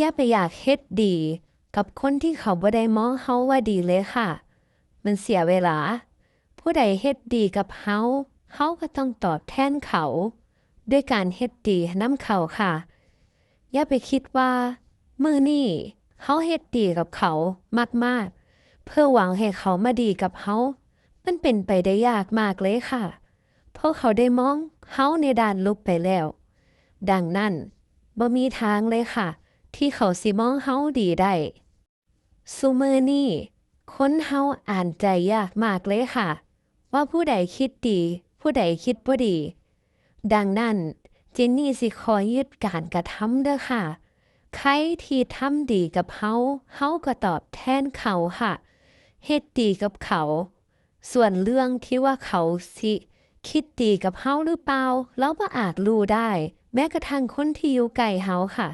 ຢ່າໄປຢາກເຮັດດີກັບຄົນທີ່ເຂົາບໍ່ໄດ້ມອງເຮົາວ່າດີເລີຍຄ່ະ. ມັນເສຍເວລາ. ຜູ້ໃດເຮັດດີກັບເຮົາ, ເຮົາກໍຕ້ອງຕອບແທນເຂົາດ້ວຍການເຮັດດີນຳເຂົາຄ່ະ. ຢ່າໄປຄິດວ່າມື້ນີ້ເຮົາເຮັດດີກັບເຂົາມາກໆ ເພື່ອຫວັງໃຫ້ເຂົາມາດີກັບເຮົາ. ມັນເປັນໄປໄດ້ຍາກມາກເລີຍຄ່ະ. ເພາະເຂົາໄດ້ມອງເຮົາໃນດ້ານລົບໄປແລ້ວ. ດັ່ງນັ້ນ, ບໍ່ມີທາງເລີຍຄ່ະ ທີ່ເຂົາຊິມອງເຮົາດີໄດ້. ຊຸມື້ນີ້ຄົນເຮົາອ່ານໃຈຍາກມາກເລີຍຄ່ະ ວ່າຜູ້ໃດຄິດດີ, ຜູ້ໃດຄິດບໍ່ດີ. ດັ່ງນັ້ນ, ເຈນນີ້ຊິຂໍຍຶດການກະທຳເດີ້ຄ່ະ. ໃຜທີ່ທຳດີກັບເຮົາ, ເຮົາກໍຕອບແທນເຂົາຄ່ະ. ເຮັດດີກັບເຂົາ. ສ່ວນເລື່ອງທີ່ວ່າເຂົາຊິຄິດດີກັບເຮົາຫຼືເປົ່າ, ເຮົາບໍ່ອາດຮູ້ໄດ້, ແມ້ກະທັ່ງຄົນທີ່ຢູ່ໃກ້ເຮົາຄ່ະ.